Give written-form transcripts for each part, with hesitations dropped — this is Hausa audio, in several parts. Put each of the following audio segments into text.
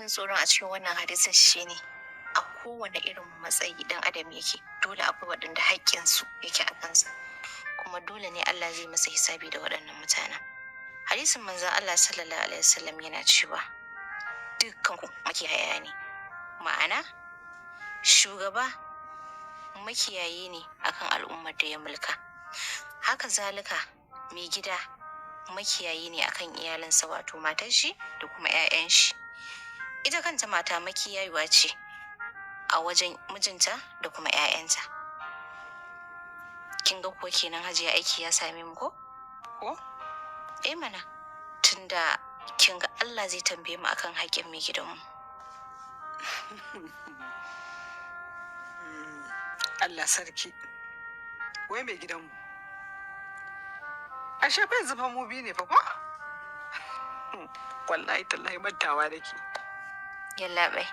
Abin tsoron a cikin wannan hadisin shine a kowane irin matsayi dan adam yake, dole akwai waɗanda haƙƙinsu yake a kansa, kuma dole ne Allah zai masa hisabi da waɗannan mutanen. Hadisin manzon Allah sallallahu alaihi wasallam yana cewa dukkan ku makiyaya ne, ma'ana shugaba makiyayi ne akan al'ummar da ya mulka. Haka zalika mai gida makiyayi ne akan iyalinsa, wato matar shi da kuma 'ya'yan shi. Ita kanta mata makiyayuwa ce a wajen mijinta da kuma 'ya'yanta. Kin ga kuwa kenan, Hajiya, aiki ya same mu ko? Ko? Eh mana, tunda kin ga Allah zai tambaye mu akan haƙƙin mai gidanmu. Allah sarki. Wai mai gidanmu. Ashe fa yanzu fa mu biyu ne fa ko? Wallahi tallahi mantawa nake. Yallaɓai,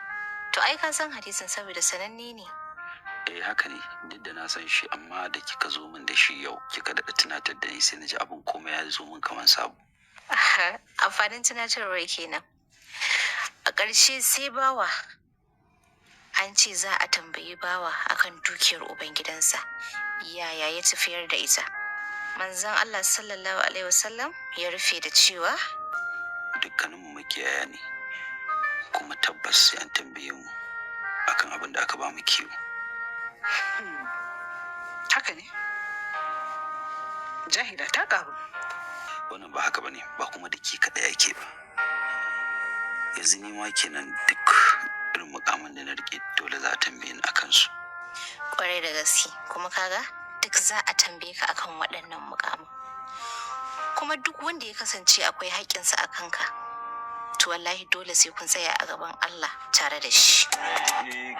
to ai ka san hadisin saboda sananne ne. Eh, haka ne, duk da na san shi, amma da kika zo min da shi yau kika daɗa tunatar da ni, sai na ji abin komai ya zo min kamar sabo. Amfanin tunatarwar kenan. A ƙarshe sai bawa. An ce za a tambayi bawa akan dukiyar ubangidansa, yaya ya tafiyar da ita. Manzon Allah sallallahu alaihi wasallam ya rufe da cewa Dukkaninmu makiyaya ne, kuma tabbas sai an tambaye mu akan abin da aka ba mu kiwo. Haka ne. Jahila ta ƙaru. Wannan ba haka bane ba, kuma da ke kaɗai ake ba. Yanzu ni ma kenan duk irin mukamin da na rike dole za a tambaye ni akan su. Kwarai da gaske, kuma kaga duk za a tambaye ka akan waɗannan mukamin. Kuma duk wanda ya kasance akwai haƙƙinsa a kanka, to wallahi dole sai kun tsaya a gaban Allah tare da shi. Eh.